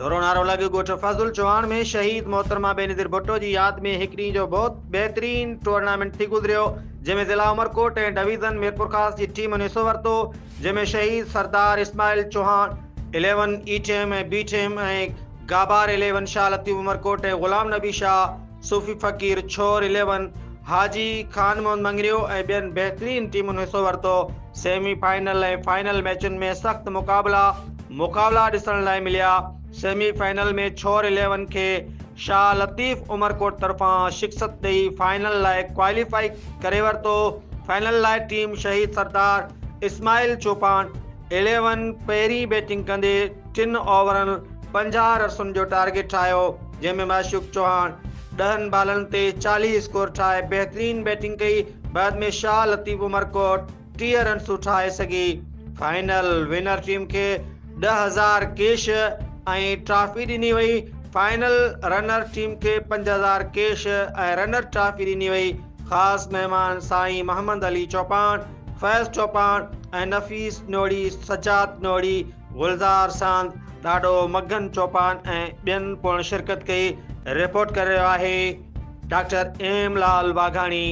ڍورونارو لڳ ڳوٺ فضل چوهاڻ ۾ شهيد محترمه بينظير ڀٽو جي ياد ۾ هڪ ڏينهن جو بهت بهترين ٽورنامينٽ ٿي گذريو جنهن ۾ ضلع عمرڪوٽ ۽ ڊويزن ميرپورخاص جي ٽيمن حصو ورتو جنهن ۾ شهيد Sardar Ismail Chohan eleven A team ۽ B team ۽ Gabar eleven Shah Latif Umerkot ۽ Ghulam Nabi Shah Sufi Faqir Chhor eleven Haji Khan Muhammad Mangrio ۽ ٻين بهترين ٽيمن حصو ورتو سيمي فائنل ۽ فائنل ميچن ۾ سخت مقابلا مقابلا ڏسڻ لاء مليا. سيمي فائنل ۾ ڇور اليون کي شاهه لطيف عمرڪوٽ طرفان شڪست ڏئي فائنل لاء ڪواليفائي ڪري ورتو. فائنل لاء ٽيم شهيد سردار اسماعيل چوپاڻ اليون پهرين بيٽنگ ڪندي ٽن اوورن 50 رنسن جو ٽارگيٽ ٺاهيو جنهن ۾ معشوق چوهاڻ ڏهن بالن تي 40 اسڪور ٺاهي بهترين بيٽنگ ڪئي بعد ۾ شاهه لطيف عمرڪوٽ 30 رنسون ٺاهي سگهي. فائنل ونر ٽيم کي 10,000 ڪيش ۽ ٽرافي ڏني وئي. فائنل رنر ٽيم کي 5,000 ڪيش ۽ رنر ٽرافي ڏني وئي. خاص مهمان سائين محمد علي چوپاڻ، فيض چوپاڻ ۽ نفيس نوڙي، سجاد نوڙي، گلزار ساند، ڏاڏو مگهن چوپاڻ ۽ ٻين پڻ شرڪت ڪئي. رپورٽ ڪري رهيو آهي ڊاڪٽر ايم لال واگهاڻي.